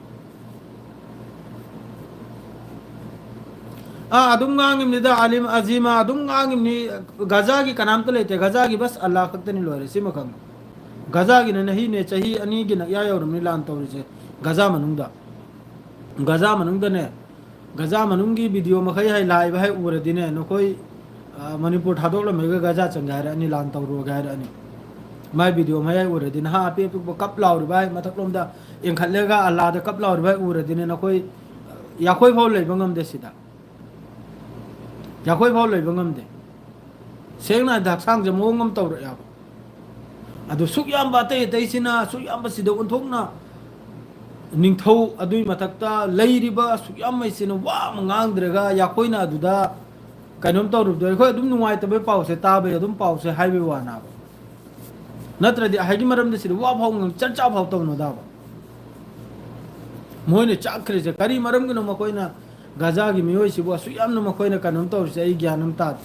ꯑꯥ, ꯑꯗꯨꯝ ꯉꯥꯡꯉꯤꯕꯅꯤꯗ, ꯑꯂꯤꯝ ꯑꯖꯤꯃ ꯑꯗꯨꯝ ꯉꯥꯡꯉꯤꯕꯅꯤ꯫ ꯒꯖꯥꯒꯤ ꯀꯅꯥꯝꯇ ꯂꯩꯇꯦ, ꯒꯖꯥꯒꯤ ꯕꯁ ꯑꯜꯂꯥ ꯈꯛꯇꯅꯤ, ꯂꯣꯏꯔꯦ, ꯁꯤꯃ ꯈꯪꯉꯨ꯫ ꯒꯖꯥꯒꯤ ꯅꯅꯦ ꯍꯤꯅꯦ ꯆꯍꯤ ꯑꯅꯤꯒꯤ ꯅꯛꯌꯥ ꯌꯧꯔꯝꯅꯤ ꯂꯥꯟ ꯇꯧꯔꯤꯁꯦ ꯒꯖꯥ ꯃꯅꯨꯡꯗ꯫ ꯒꯖꯥ ꯃꯅꯨꯡꯗꯅꯦ, ꯒꯖꯥ ꯃꯅꯨꯡꯒꯤ ꯚꯤꯗꯤꯑꯣ ꯃꯈꯩ ꯍꯥꯏ, ꯂꯥꯏꯚ ꯍꯥꯏ ꯎꯔꯗꯤꯅꯦ, ꯅꯈꯣꯏ, ꯑ, ꯃꯅꯤꯄꯨꯔ ꯊꯥꯗꯣꯛꯂꯝꯃꯒ ꯒꯖꯥ ꯆꯪꯒꯦ ꯍꯥꯏꯔꯛꯑꯅꯤ, ꯂꯥꯟ ꯇꯧꯔꯨꯔꯒꯦ ꯍꯥꯏꯔꯛꯑꯅꯤ꯫ ꯃꯥꯏ ꯚꯤꯗꯤꯑꯣ ꯃꯌꯥꯏ ꯎꯔꯗꯤ ꯅꯍꯥ ꯑꯄꯤꯛ ꯑꯄꯤꯛꯄ ꯀꯞ ꯂꯥꯎꯔꯤꯕ ꯍꯥꯏ, ꯃꯊꯛꯂꯣꯝꯗ ꯏꯟꯈꯠꯂꯒ ꯑꯜꯂꯥꯗ ꯀꯞ ꯂꯥꯎꯔꯤꯕ ꯍꯥꯏ ꯎꯔꯗꯤꯅꯦ, ꯅꯈꯣꯏ, ꯑ, ꯌꯥꯈꯣꯏ ꯐꯥꯎ ꯂꯩꯕ ꯉꯝꯗꯦ ꯁꯤꯗ꯫ ꯌꯥꯈꯣꯏ ꯐꯥꯎ ꯂꯩꯕ ꯉꯝꯗꯦ꯫ ꯁꯦꯡꯅ ꯍꯥꯏꯔꯕꯗ ꯍꯛꯆꯥꯡꯁꯦ ꯃꯑꯣꯡ ꯑꯃ ꯇꯧꯔꯛꯑꯦꯕ꯫ ꯑꯗꯨ ꯁꯨꯛ ꯌꯥꯝꯕ ꯑꯇꯩ ꯑꯇꯩꯁꯤꯅ, ꯁꯨꯛ ꯌꯥꯝꯕꯁꯤꯗ ꯑꯣꯟꯊꯣꯛꯅ ꯅꯤꯡꯊꯧ ꯑꯗꯨꯒꯤ ꯃꯊꯛꯇ ꯂꯩꯔꯤꯕ ꯑꯁꯨꯛ ꯌꯥꯝꯃꯩꯁꯤꯅ ꯋꯥ ꯑꯃ ꯉꯥꯡꯗ꯭ꯔꯒ ꯌꯥꯈꯣꯏꯅ ꯑꯗꯨꯗ ꯀꯩꯅꯣꯝ ꯇꯧꯔꯨꯕꯗꯣ ꯑꯩꯈꯣꯏ ꯑꯗꯨꯝ ꯅꯨꯡꯉꯥꯏꯇꯕꯩ ꯄꯥꯎꯁꯦ ꯇꯥꯕꯩ ꯑꯗꯨꯝ ꯄꯥꯎꯁꯦ ꯍꯥꯏꯕꯩ ꯋꯥꯅꯦꯕ꯫ ꯅꯠꯇ꯭ꯔꯗꯤ ꯑꯍꯩꯒꯤ ꯃꯔꯝꯗ ꯁꯤꯗ ꯋꯥ ꯐꯥꯎ ꯉꯥꯡ-, ꯆꯠ ꯆꯥ ꯐꯥꯎ ꯇꯧꯅꯗꯕ꯫ ꯃꯣꯏꯅ ꯆꯥꯛꯈ꯭ꯔꯤꯁꯦ ꯀꯔꯤ ꯃꯔꯝꯒꯤꯅꯣ? ꯃꯈꯣꯏꯅ ꯒꯥꯖꯥꯒꯤ ꯃꯤꯑꯣꯏꯁꯤꯕꯨ ꯑꯁꯨꯛ ꯌꯥꯝꯅ ꯃꯈꯣꯏꯅ ꯀꯩꯅꯣꯝ ꯇꯧꯔꯤꯁꯦ ꯑꯩ ꯒ꯭ꯌꯥꯟ ꯑꯃ ꯇꯥꯗꯦ꯫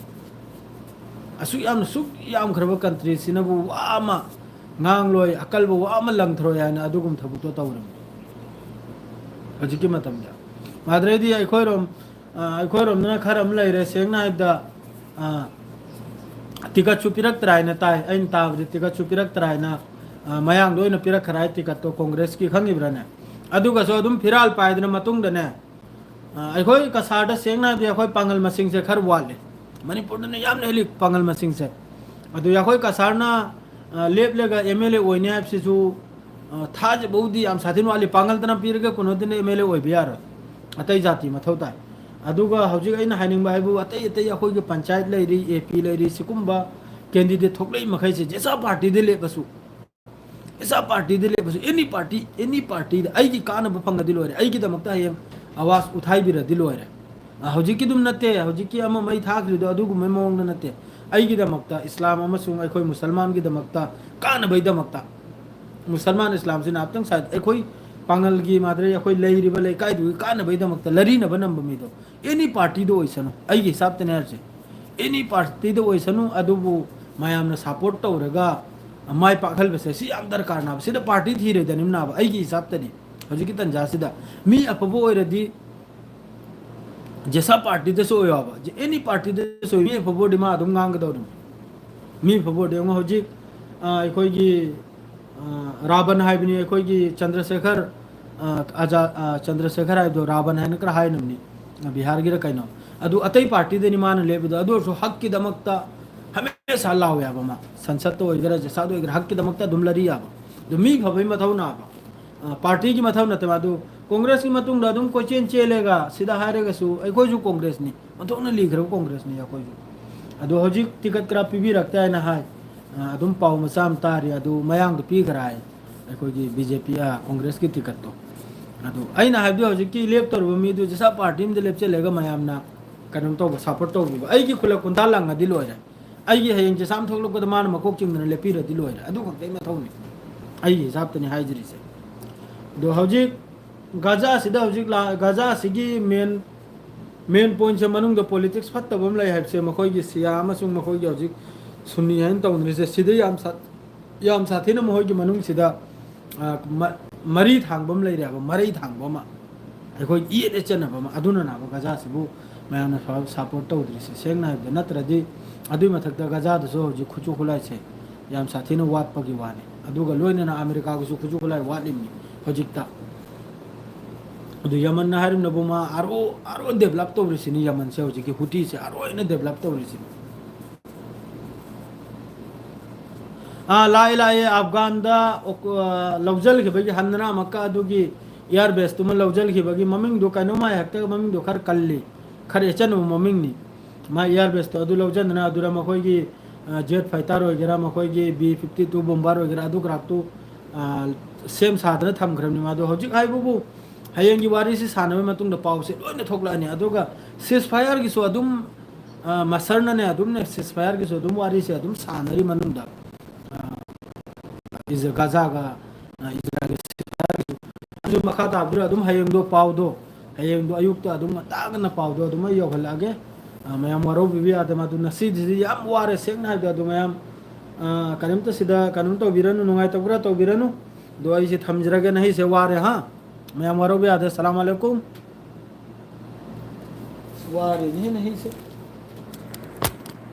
ꯑꯁꯨꯛ ꯌꯥꯝꯅ ꯁꯨꯛ ꯌꯥꯝꯈ꯭ꯔꯕ ꯀꯟꯇ꯭ꯔꯤꯁꯤꯅꯕꯨ ꯋꯥ ꯑꯃ ꯉꯥꯡꯂꯣꯏ, ꯑꯀꯜꯕ ꯋꯥ ꯑꯃ ꯂꯪꯊꯔꯣꯏ ꯍꯥꯏꯅ ꯑꯗꯨꯒꯨꯝꯕ ꯊꯕꯛꯇꯣ ꯇꯧꯔꯝꯃꯤ꯫ ꯍꯧꯖꯤꯛꯀꯤ ꯃꯇꯝꯗ ꯃꯥꯗ꯭ꯔꯦꯗꯤ ꯑꯩꯈꯣꯏꯔꯣꯝ, ꯑ, ꯑꯩꯈꯣꯏꯔꯣꯝꯗꯅ ꯈꯔ ꯑꯃ ꯂꯩꯔꯦ꯫ ꯁꯦꯡꯅ ꯍꯥꯏꯕꯗ, ꯑ, ꯇꯤꯀꯠꯁꯨ ꯄꯤꯔꯛꯇ꯭ꯔꯥ ꯍꯥꯏꯅ ꯇꯥꯏ꯫ ꯑꯩꯅ ꯇꯥꯕꯗꯤ ꯇꯤꯀꯠꯁꯨ ꯄꯤꯔꯛꯇ꯭ꯔꯥ ꯍꯥꯏꯅ, ꯑ, ꯃꯌꯥꯡꯗ ꯑꯣꯏꯅ ꯄꯤꯔꯛꯈ꯭ꯔꯥ ꯍꯥꯏ ꯇꯤꯀꯠꯇꯣ, ꯀꯣꯡꯒ꯭ꯔꯦꯁꯀꯤ, ꯈꯪꯉꯤꯕ꯭ꯔꯥꯅꯦ? ꯑꯗꯨꯒꯁꯨ ꯑꯗꯨꯝ ꯐꯤꯔꯥꯜ ꯄꯥꯏꯗꯅ ꯃꯇꯨꯡꯗꯅꯦ, ꯑ, ꯑꯩꯈꯣꯏ ꯀꯁꯥꯔꯗ ꯁꯦꯡꯅ ꯍꯥꯏꯔꯗꯤ ꯑꯩꯈꯣꯏ ꯄꯥꯡꯒꯜ ꯃꯁꯤꯡꯁꯦ ꯈꯔ ꯋꯥꯠꯂꯦ꯫ ꯃꯅꯤꯄꯨꯔꯗꯅ ꯌꯥꯝꯅ ꯍꯦꯜꯂꯤ ꯄꯥꯡꯒꯜ ꯃꯁꯤꯡꯁꯦ꯫ ꯑꯗꯨ ꯑꯩꯈꯣꯏ ꯀꯁꯥꯔꯅ, ꯑ, ꯂꯦꯞꯂꯒ ꯑꯦꯝ ꯑꯦꯜ ꯑꯦ ꯑꯣꯏꯅꯤ ꯍꯥꯏꯕꯁꯤꯁꯨ, ꯑ, ꯊꯥꯖꯕꯕꯨꯗꯤ ꯌꯥꯝ ꯁꯥꯊꯤꯅ ꯋꯥꯠꯂꯤ꯫ ꯄꯥꯡꯒꯜꯗꯅ ꯄꯤꯔꯒ ꯀꯩꯅꯣꯗꯅ ꯑꯦꯝ ꯑꯦꯜ ꯑꯦ ꯑꯣꯏꯕ ꯌꯥꯔꯣꯏ꯫ ꯑꯇꯩ ꯖꯥꯇꯤ ꯃꯊꯧ ꯇꯥꯏ꯫ ꯑꯗꯨꯒ ꯍꯧꯖꯤꯛ ꯑꯩꯅ ꯍꯥꯏꯅꯤꯡꯕ ꯍꯥꯏꯕꯨ ꯑꯇꯩ ꯑꯇꯩ ꯑꯩꯈꯣꯏꯒꯤ ꯄꯟꯆꯥꯌꯠ ꯂꯩꯔꯤ, ꯑꯦ ꯄꯤ ꯂꯩꯔꯤ, ꯁꯤꯒꯨꯝꯕ ꯀꯦꯟꯗꯤꯗꯦꯠ ꯊꯣꯛꯂꯛꯏ ꯃꯈꯩꯁꯦ ꯖꯦꯁꯥ ꯄꯥꯔꯇꯤꯗ ꯂꯦꯞꯄꯁꯨ, ꯏꯁꯥ ꯄꯥꯔꯇꯤꯗ ꯂꯦꯞꯄꯁꯨ, ꯑꯦꯅꯤ ꯄꯥꯔꯇꯤ, ꯑꯦꯅꯤ ꯄꯥꯔꯇꯤꯗ ꯑꯩꯒꯤ ꯀꯥꯟꯅꯕ ꯐꯪꯉꯗꯤ ꯂꯣꯏꯔꯦ, ꯑꯩꯒꯤꯗꯃꯛꯇ ꯍꯌꯦꯡ ꯑꯋꯥꯖ ꯎꯊꯥꯏꯕꯤꯔꯗꯤ ꯂꯣꯏꯔꯦ꯫ ꯑ, ꯍꯧꯖꯤꯛꯀꯤꯗꯨꯝ ꯅꯠꯇꯦ, ꯍꯧꯖꯤꯛꯀꯤ ꯑꯃ ꯃꯩ ꯊꯥꯈ꯭ꯔꯤꯗꯣ ꯑꯗꯨꯒꯨꯝꯕꯩ ꯃꯑꯣꯡꯗ ꯅꯠꯇꯦ꯫ ꯑꯩꯒꯤꯗꯃꯛꯇ, ꯏꯁꯂꯥꯝ ꯑꯃꯁꯨꯡ ꯑꯩꯈꯣꯏ ꯃꯨꯁꯜꯃꯥꯟꯒꯤꯗꯃꯛꯇ ꯀꯥꯟꯅꯕꯩꯗꯃꯛꯇ, ꯃꯨꯁꯜꯃꯥꯟ ꯏꯁꯂꯥꯝꯁꯤꯅ ꯑꯝꯇꯪ ꯁꯥꯏꯠ, ꯑꯩꯈꯣꯏ ꯄꯥꯡꯒꯜꯒꯤ ꯃꯥꯗ꯭ꯔꯦ ꯑꯩꯈꯣꯏ ꯂꯩꯔꯤꯕ ꯂꯩꯀꯥꯏꯗꯨꯒꯤ ꯀꯥꯟꯅꯕꯩꯗꯃꯛꯇ ꯂꯔꯤꯅꯕ ꯅꯝꯕ ꯃꯤꯗꯣ, ꯑꯦꯅꯤ ꯄꯥꯔꯇꯤꯗ ꯑꯣꯏꯁꯅꯨ, ꯑꯩꯒꯤ ꯍꯤꯁꯥꯞꯇꯅꯦ ꯍꯥꯏꯔꯤꯁꯦ, ꯑꯦꯅꯤ ꯄꯥꯔꯇꯤꯗ ꯑꯣꯏꯁꯅꯨ, ꯑꯗꯨꯕꯨ ꯃꯌꯥꯝꯅ ꯁꯄꯣꯔꯠ ꯇꯧꯔꯒ ꯃꯥꯏ ꯄꯥꯛꯍꯜꯕꯁꯦ ꯁꯤ ꯌꯥꯝ ꯗꯔꯀꯥꯔꯅꯦꯕ꯫ ꯁꯤꯗ ꯄꯥꯔꯇꯤ ꯊꯤꯔꯣꯏꯗꯅꯤꯝꯅꯦꯕ ꯑꯩꯒꯤ ꯍꯤꯁꯥꯞꯇꯗꯤ꯫ ꯍꯧꯖꯤꯛꯀꯤ ꯇꯟꯖꯥꯁꯤꯗ ꯃꯤ ꯑꯐꯕ ꯑꯣꯏꯔꯗꯤ ꯖꯦꯁꯥ ꯄꯥꯔꯇꯤꯗꯁꯨ ꯑꯣꯏꯌꯣꯕ, ꯑꯦꯅꯤ ꯄꯥꯔꯇꯤꯗꯁꯨ ꯑꯣꯏ, ꯃꯤ ꯑꯐꯕ ꯑꯣꯏꯔꯗꯤ ꯃꯥ ꯑꯗꯨꯝ ꯉꯥꯡꯒꯗꯧꯔꯤꯅꯤ꯫ ꯃꯤ ꯑꯐꯕ ꯑꯣꯏꯔꯗꯤ ꯌꯦꯡꯉꯣ ꯍꯧꯖꯤꯛ, ꯑ, ꯑꯩꯈꯣꯏꯒꯤ, ꯑ, ꯔꯥꯕꯟ ꯍꯥꯏꯕꯅꯤ, ꯑꯩꯈꯣꯏꯒꯤ ꯆꯟꯗ꯭ꯔꯁꯦꯈꯔ, ꯑ, ꯑꯖꯥ-, ꯑ, ꯆꯟꯗ꯭ꯔꯁꯦꯈꯔ ꯍꯥꯏꯕꯗꯣ ꯔꯥꯕꯟ ꯍꯥꯏꯅ ꯈꯔ ꯍꯥꯏꯅꯕꯅꯤ, ꯑ, ꯕꯤꯍꯥꯔꯒꯤꯔ ꯀꯩꯅꯣ꯫ ꯑꯗꯨ ꯑꯇꯩ ꯄꯥꯔꯇꯤꯗꯅꯤ ꯃꯥꯅ ꯂꯦꯞꯄꯤꯗꯣ, ꯑꯗꯨ ꯑꯣꯏꯔꯁꯨ ꯍꯛꯀꯤꯗꯃꯛꯇ ꯍꯃꯦꯁꯥ ꯂꯥꯎꯋꯦꯕ ꯃꯥ꯫ ꯁꯟꯁꯠꯇ ꯑꯣꯏꯒꯦꯔꯥ, ꯖꯦꯁꯥꯗ ꯑꯣꯏꯒꯦꯔꯥ, ꯍꯛꯀꯤꯗꯃꯛꯇ ꯑꯗꯨꯝ ꯂꯔꯤ ꯌꯥꯕ꯫ ꯑꯗꯨ ꯃꯤ ꯐꯕꯒꯤ ꯃꯊꯧꯅꯥꯕ꯫ ꯑ, ꯄꯥꯔꯇꯤꯒꯤ ꯃꯊꯧ ꯅꯠꯇꯕ꯫ ꯑꯗꯨ ꯀꯣꯡꯒ꯭ꯔꯦꯁꯀꯤ ꯃꯇꯨꯡꯗ ꯑꯗꯨꯝ ꯀꯣꯏꯆꯦꯟ ꯆꯦꯜꯂꯦꯒ ꯁꯤꯗ ꯍꯥꯏꯔꯒꯁꯨ ꯑꯩꯈꯣꯏꯁꯨ ꯀꯣꯡꯒ꯭ꯔꯦꯁꯅꯤ, ꯑꯣꯟꯊꯣꯛꯅ ꯂꯤꯈ꯭ꯔꯕ ꯀꯣꯡꯒ꯭ꯔꯦꯁꯅꯤ ꯑꯩꯈꯣꯏꯁꯨ꯫ ꯑꯗꯨ ꯍꯧꯖꯤꯛ ꯇꯤꯀꯠ ꯈꯔ ꯄꯤꯕꯤꯔꯛꯇꯦ ꯍꯥꯏꯅ ꯍꯥꯏ꯫ ꯑ, ꯑꯗꯨꯝ ꯄꯥꯎ ꯃꯆꯥ ꯑꯃ ꯇꯥꯔꯤ, ꯑꯗꯨ ꯃꯌꯥꯡꯗ ꯄꯤꯈ꯭ꯔꯦ ꯍꯥꯏ꯫ ꯑꯩꯈꯣꯏꯒꯤ ꯕꯤ ꯖꯦ ꯄꯤ, ꯑ, ꯀꯣꯡꯒ꯭ꯔꯦꯁꯀꯤ ꯇꯤꯀꯠꯇꯣ꯫ ꯑꯗꯨ ꯑꯩꯅ ꯍꯥꯏꯕꯗꯤ ꯍꯧꯖꯤꯛꯀꯤ ꯂꯦꯞꯇꯧꯔꯤꯕ ꯃꯤꯗꯨ ꯖꯁꯥ ꯄꯥꯔꯇꯤ ꯑꯃꯗ ꯂꯦꯞꯆꯜꯂꯒ ꯃꯌꯥꯝꯅ ꯀꯩꯅꯣꯝ ꯇꯧꯕ, ꯁꯞꯄꯣꯔꯠ ꯇꯧꯕꯤꯕ꯫ ꯑꯩꯒꯤ ꯈꯨꯂꯛ ꯈꯨꯟꯊꯥ ꯂꯪꯉꯗꯤ ꯂꯣꯏꯔꯦ꯫ ꯑꯩꯒꯤ ꯍꯌꯦꯡ ꯆꯦꯁꯥꯝ ꯊꯣꯛꯂꯛꯄꯗ ꯃꯥꯅ ꯃꯀꯣꯛ ꯆꯤꯡꯗꯅ ꯂꯦꯞꯄꯤꯔꯗꯤ ꯂꯣꯏꯔꯦ꯫ ꯑꯗꯨ ꯈꯛꯇ ꯑꯩ ꯃꯊꯧꯅꯤ꯫ ꯑꯩꯒꯤ ꯍꯤꯁꯥꯞꯇꯅꯤ ꯍꯥꯏꯖꯔꯤꯁꯦ꯫ ꯑꯗꯣ ꯍꯧꯖꯤꯛ ꯒꯥꯖꯥꯁꯤꯗ ꯍꯧꯖꯤꯛ ꯂꯥ-, ꯒꯥꯖꯥꯁꯤꯒꯤ ꯃꯦꯟ, ꯃꯦꯟ ꯄꯣꯏꯟꯁꯦ ꯃꯅꯨꯡꯗ ꯄꯣꯂꯤꯇꯤꯛꯁ ꯐꯠꯇꯕ ꯑꯃ ꯂꯩ ꯍꯥꯏꯕꯁꯦ, ꯃꯈꯣꯏꯒꯤ ꯁꯤꯌꯥ ꯑꯃꯁꯨꯡ ꯃꯈꯣꯏꯒꯤ ꯍꯧꯖꯤꯛ ꯁꯨꯟꯅꯤ ꯍꯥꯏꯅ ꯇꯧꯅꯔꯤꯁꯦ, ꯁꯤꯗ ꯌꯥꯝ ꯁꯥ-, ꯌꯥꯝ ꯁꯥꯊꯤꯅ ꯃꯈꯣꯏꯒꯤ ꯃꯅꯨꯡꯁꯤꯗ, ꯑ, ꯃ-, ꯃꯔꯤ ꯊꯥꯡꯕ ꯑꯃ ꯂꯩꯔꯦꯕ, ꯃꯔꯩ ꯊꯥꯡꯕ ꯑꯃ, ꯑꯩꯈꯣꯏ ꯏꯌꯦꯠ ꯏꯌꯦꯠꯆꯟꯅꯕ ꯑꯃ꯫ ꯑꯗꯨꯅꯅꯦꯕ ꯒꯖꯥꯁꯤꯕꯨ ꯃꯌꯥꯝꯅ ꯁ-, ꯁꯞꯄꯣꯔꯠ ꯇꯧꯗ꯭ꯔꯤꯁꯦ, ꯁꯦꯡꯅ ꯍꯥꯏꯕꯗ꯫ ꯅꯠꯇ꯭ꯔꯗꯤ ꯑꯗꯨꯏ ꯃꯊꯛꯇ ꯒꯖꯥꯗꯁꯨ ꯍꯧꯖꯤꯛ ꯈꯨꯠꯁꯨ ꯈꯨꯠꯂꯥꯏꯁꯦ ꯌꯥꯝ ꯁꯥꯊꯤꯅ ꯋꯥꯠꯄꯒꯤ ꯋꯥꯅꯤ꯫ ꯑꯗꯨꯒ ꯂꯣꯏꯅꯅ ꯑꯃꯦꯔꯤꯀꯥꯒꯤꯁꯨ ꯈꯨꯠꯁꯨ ꯈꯨꯠꯂꯥꯏ ꯋꯥꯠꯂꯤꯕꯅꯤ ꯍꯧꯖꯤꯛꯇ꯫ ꯑꯗꯨ ꯌꯃꯟꯅ ꯍꯥꯏꯔꯝꯅꯕꯨ ꯃꯥ ꯑꯔꯣ-, ꯑꯔꯣ ꯗꯦꯕꯂꯞ ꯇꯧꯔꯤꯁꯤꯅꯤ ꯌꯃꯟꯁꯦ, ꯍꯧꯖꯤꯛꯀꯤ ꯍꯨꯇꯤꯁꯦ ꯑꯔꯣꯏꯅ ꯗꯦꯕꯂꯞ ꯇꯧꯔꯤꯁꯤꯅꯤ꯫ ꯑꯥ, ꯂꯥꯛꯑꯦ, ꯂꯥꯛꯑꯦ꯫ ꯑꯐꯒꯥꯟꯗ ꯑꯣꯛ-, ꯑ, ꯂꯧꯁꯤꯟꯈꯤꯕꯒꯤ ꯍꯟꯗꯅ ꯑꯃꯨꯛꯀ ꯑꯗꯨꯒꯤ ꯏꯌꯥꯔ ꯕꯦꯁꯇꯨꯃ ꯂꯧꯁꯤꯟꯈꯤꯕꯒꯤ ꯃꯃꯤꯡꯗꯣ ꯀꯩꯅꯣꯝ ꯍꯥꯏ, ꯍꯦꯛꯇ ꯃꯃꯤꯡꯗꯣ ꯈꯔ ꯀꯜꯂꯤ, ꯈꯔ ꯑꯦꯠꯆꯟꯕ ꯃꯃꯤꯡꯅꯤ꯫ ꯃꯥ ꯏꯌꯥꯔ ꯕꯦꯁꯇꯣ ꯑꯗꯨ ꯂꯧꯁꯤꯟꯗꯅ ꯑꯗꯨꯗ ꯃꯈꯣꯏꯒꯤ, ꯑ, ꯖꯦꯠ ꯐꯥꯏꯇꯔ ꯑꯣꯏꯒꯦꯔꯥ, ꯃꯈꯣꯏꯒꯤ ꯕꯤ ꯐꯤꯐꯇꯤ ꯇꯨ ꯕꯣꯝꯕꯔ ꯑꯣꯏꯒꯦꯔꯥ, ꯑꯗꯨ ꯈꯔꯥꯛꯇꯨ, ꯑ, ꯁꯦꯝ ꯁꯥꯗꯅ ꯊꯝꯈ꯭ꯔꯕꯅꯤ꯫ ꯃꯥꯗꯣ ꯍꯧꯖꯤꯛ ꯍꯥꯏꯕꯕꯨ ꯍꯌꯦꯡꯒꯤ ꯋꯥꯔꯤꯁꯤ ꯁꯥꯟꯅꯕ ꯃꯇꯨꯡꯗ ꯄꯥꯎꯁꯦ ꯂꯣꯏꯅ ꯊꯣꯛꯂꯛꯑꯅꯤ꯫ ꯑꯗꯨꯒ ꯁꯤꯁ ꯐꯥꯌꯔꯒꯤꯁꯨ ꯑꯗꯨꯝ ꯑ, ꯃꯁꯔꯅꯅꯦ ꯑꯗꯨꯝꯅꯦ ꯁꯤꯁ ꯐꯥꯌꯔꯒꯤꯁꯨ ꯑꯗꯨꯝ ꯋꯥꯔꯤꯁꯦ ꯑꯗꯨꯝ ꯁꯥꯟꯅꯔꯤ ꯃꯅꯨꯡꯗ, ꯑ, ꯏꯖ-, ꯒꯖꯥꯒ, ꯑ, ꯏꯖꯔꯥꯏꯜꯒ ꯁꯤꯁ ꯐꯥꯌꯔꯒꯤꯁꯨ꯫ ꯑꯗꯨ ꯃꯈꯥ ꯇꯥꯕꯗꯨꯗ ꯑꯗꯨꯝ ꯍꯌꯦꯡꯗꯣ ꯄꯥꯎꯗꯣ, ꯍꯌꯦꯡꯗꯣ ꯑꯌꯨꯛꯇ ꯑꯗꯨꯝ ꯉꯟꯇꯥ ꯉꯟꯅ ꯄꯥꯎꯗꯣ ꯑꯗꯨꯝ ꯑꯩ ꯌꯧꯍꯜꯂꯛꯑꯒꯦ꯫ ꯑ, ꯃꯌꯥꯝ ꯋꯥꯔꯧꯕꯤꯕ ꯌꯥꯗꯦ꯫ ꯃꯗꯨ ꯉꯁꯤꯗꯤ ꯌꯥꯝ ꯋꯥꯔꯦ, ꯁꯦꯡꯅ ꯍꯥꯏꯕꯗ꯫ ꯑꯗꯨ ꯃꯌꯥꯝ, ꯑ, ꯀꯔꯤꯝꯇ ꯁꯤꯗ ꯀꯩꯅꯣꯝ ꯇꯧꯕꯤꯔꯅꯨ, ꯅꯨꯡꯉꯥꯏꯇꯕ ꯈꯔ ꯇꯧꯕꯤꯔꯅꯨ꯫ ꯑꯗꯣ ꯑꯩꯁꯦ ꯊꯝꯖꯔꯒꯦ, ꯅꯍꯤꯁꯦ ꯋꯥꯔꯦ, ꯍꯥ? ꯃꯌꯥꯝ ꯋꯥꯔꯧꯕ ꯌꯥꯗꯦ꯫ ꯁꯂꯥꯝ ꯑꯂꯩꯀꯨꯝ꯫ ꯋꯥꯔꯦꯅꯦꯍꯦ ꯅꯍꯤꯁꯦ꯫